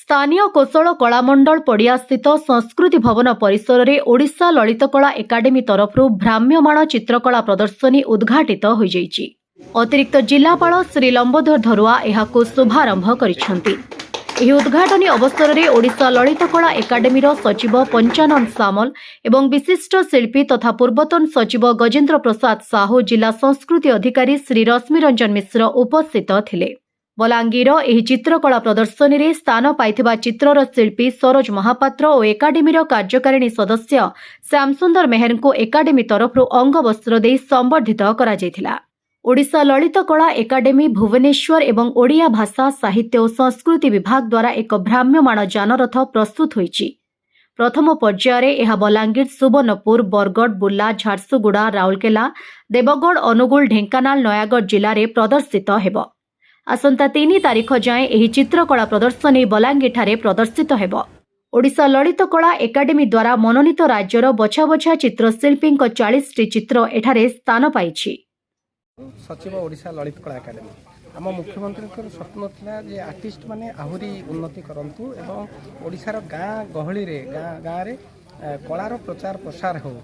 ସ୍ଥାନୀୟ କୋଶଳ କଳାମଣ୍ଡଳ ପଡ଼ିଆସ୍ଥିତ ସଂସ୍କୃତି ଭବନ ପରିସରରେ ଓଡ଼ିଶା ଲଳିତକଳା ଏକାଡେମୀ ତରଫରୁ ଭ୍ରାମ୍ୟମାଣ ଚିତ୍ରକଳା ପ୍ରଦର୍ଶନୀ ଉଦ୍ଘାଟିତ ହୋଇଯାଇଛି। ଅତିରିକ୍ତ ଜିଲ୍ଲାପାଳ ଶ୍ରୀ ଲମ୍ବୋଧର ଧରୁଆ ଏହାକୁ ଶୁଭାରମ୍ଭ କରିଛନ୍ତି। ଏହି ଉଦ୍ଘାଟନୀ ଅବସରରେ ଓଡ଼ିଶା ଲଳିତକଳା ଏକାଡେମୀର ସଚିବ ପଞ୍ଚାନନ ସାମଲ ଏବଂ ବିଶିଷ୍ଟ ଶିଳ୍ପୀ ତଥା ପୂର୍ବତନ ସଚିବ ଗଜେନ୍ଦ୍ର ପ୍ରସାଦ ସାହୁ, ଜିଲ୍ଲା ସଂସ୍କୃତି ଅଧିକାରୀ ଶ୍ରୀ ରଶ୍ମିରଞ୍ଜନ ମିଶ୍ର ଉପସ୍ଥିତ ଥିଲେ। ବଲାଙ୍ଗୀର ଏହି ଚିତ୍ରକଳା ପ୍ରଦର୍ଶନୀରେ ସ୍ଥାନ ପାଇଥିବା ଚିତ୍ରର ଶିଳ୍ପୀ ସରୋଜ ମହାପାତ୍ର ଓ ଏକାଡେମୀର କାର୍ଯ୍ୟକାରିଣୀ ସଦସ୍ୟ ଶ୍ୟାମସୁନ୍ଦର ମେହେରଙ୍କୁ ଏକାଡେମୀ ତରଫରୁ ଅଙ୍ଗବସ୍ତ୍ର ଦେଇ ସମ୍ବର୍ଦ୍ଧିତ କରାଯାଇଥିଲା। ଓଡ଼ିଶା ଲଳିତକଳା ଏକାଡେମୀ ଭୁବନେଶ୍ୱର ଏବଂ ଓଡ଼ିଆ ଭାଷା, ସାହିତ୍ୟ ଓ ସଂସ୍କୃତି ବିଭାଗ ଦ୍ୱାରା ଏକ ଭ୍ରାମ୍ୟମାଣ ଯାନରଥ ପ୍ରସ୍ତୁତ ହୋଇଛି। ପ୍ରଥମ ପର୍ଯ୍ୟାୟରେ ଏହା ବଲାଙ୍ଗୀର, ସୁବର୍ଣ୍ଣପୁର, ବରଗଡ଼, ବୁର୍ଲା, ଝାରସୁଗୁଡ଼ା, ରାଉରକେଲା, ଦେବଗଡ଼, ଅନୁଗୁଳ, ଢେଙ୍କାନାଳ, ନୟାଗଡ଼ ଜିଲ୍ଲାରେ ପ୍ରଦର୍ଶିତ ହେବ। ଆସନ୍ତା 3 ତାରିଖ ଯାଏଁ ଏହି ଚିତ୍ରକଳା ପ୍ରଦର୍ଶନୀ ବଲାଙ୍ଗୀରଠାରେ ପ୍ରଦର୍ଶିତ ହେବ। ଓଡ଼ିଶା ଲଳିତକଳା ଏକାଡେମୀ ଦ୍ୱାରା ମନୋନୀତ ରାଜ୍ୟର ବଛା ବଛା ଚିତ୍ରଶିଳ୍ପୀଙ୍କ 40ଟି ଚିତ୍ର ଏଠାରେ ସ୍ଥାନ ପାଇଛି। ସଚିବ, ଓଡ଼ିଶା ଲଳିତ କଳା ଏକାଡେମୀ। ଆମ ମୁଖ୍ୟମନ୍ତ୍ରୀଙ୍କର ସ୍ୱପ୍ନ ଥିଲା ଯେ ଆର୍ଟିଷ୍ଟ ମାନେ ଆହୁରି ଉନ୍ନତି କରନ୍ତୁ ଏବଂ ଓଡ଼ିଶାର ଗାଁ ଗହଳିରେ, ଗାଁ ଗାଁରେ କଳାର ପ୍ରଚାର ପ୍ରସାର ହେଉ,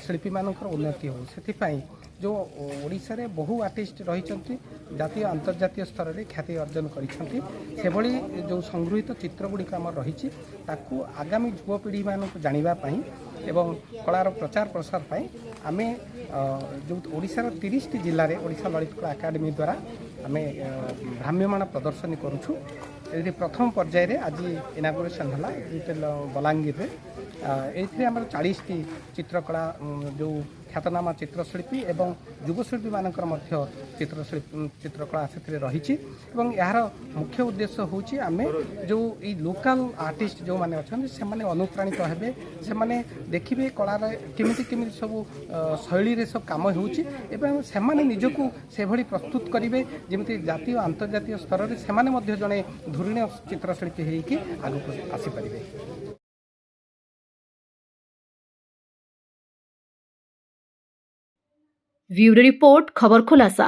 ଶିଳ୍ପୀମାନଙ୍କର ଉନ୍ନତି ହେଉ। ସେଥିପାଇଁ ଯେଉଁ ଓଡ଼ିଶାରେ ବହୁ ଆର୍ଟିଷ୍ଟ ରହିଛନ୍ତି, ଜାତୀୟ ଆନ୍ତର୍ଜାତୀୟ ସ୍ତରରେ ଖ୍ୟାତି ଅର୍ଜନ କରିଛନ୍ତି, ସେଭଳି ଯେଉଁ ସଂଗୃହୀତ ଚିତ୍ର ଗୁଡ଼ିକ ଆମର ରହିଛି, ତାକୁ ଆଗାମୀ ଯୁବପିଢ଼ିମାନଙ୍କୁ ଜାଣିବା ପାଇଁ ଏବଂ କଳାର ପ୍ରଚାର ପ୍ରସାର ପାଇଁ ଆମେ ଯେଉଁ ଓଡ଼ିଶାର 30ଟି ଜିଲ୍ଲାରେ ଓଡ଼ିଶା ଲଳିତ କଳା ଏକାଡେମୀ ଦ୍ୱାରା ଆମେ ଭ୍ରାମ୍ୟମାଣ ପ୍ରଦର୍ଶନୀ କରୁଛୁ। ଏଇଠି ପ୍ରଥମ ପର୍ଯ୍ୟାୟରେ ଆଜି ଇନାଗୁରେସନ୍ ହେଲା ବଲାଙ୍ଗୀରରେ। ଏଇଥିରେ ଆମର 40ଟି ଚିତ୍ରକଳା, ଯେଉଁ ଖ୍ୟାତନାମା ଚିତ୍ରଶିଳ୍ପୀ ଏବଂ ଯୁବଶିଳ୍ପୀମାନଙ୍କର ମଧ୍ୟ ଚିତ୍ରଶିଳ୍ପୀ ଚିତ୍ରକଳା ସେଥିରେ ରହିଛି। ଏବଂ ଏହାର ମୁଖ୍ୟ ଉଦ୍ଦେଶ୍ୟ ହେଉଛି, ଆମେ ଯେଉଁ ଏଇ ଲୋକାଲ ଆର୍ଟିଷ୍ଟ ଯେଉଁମାନେ ଅଛନ୍ତି, ସେମାନେ ଅନୁପ୍ରାଣିତ ହେବେ। ସେମାନେ ଦେଖିବେ କଳାର କେମିତି କେମିତି ସବୁ ଶୈଳୀରେ ସବୁ କାମ ହେଉଛି ଏବଂ ସେମାନେ ନିଜକୁ ସେଭଳି ପ୍ରସ୍ତୁତ କରିବେ, ଯେମିତି ଜାତୀୟ ଆନ୍ତର୍ଜାତୀୟ ସ୍ତରରେ ସେମାନେ ମଧ୍ୟ ଜଣେ ଧୁରୀଣ ଚିତ୍ରଶିଳ୍ପୀ ହେଇକି ଆଗକୁ ଆସିପାରିବେ। ବ୍ୟୁରୋ ରିପୋର୍ଟ, ଖବର ଖୁଲାସା।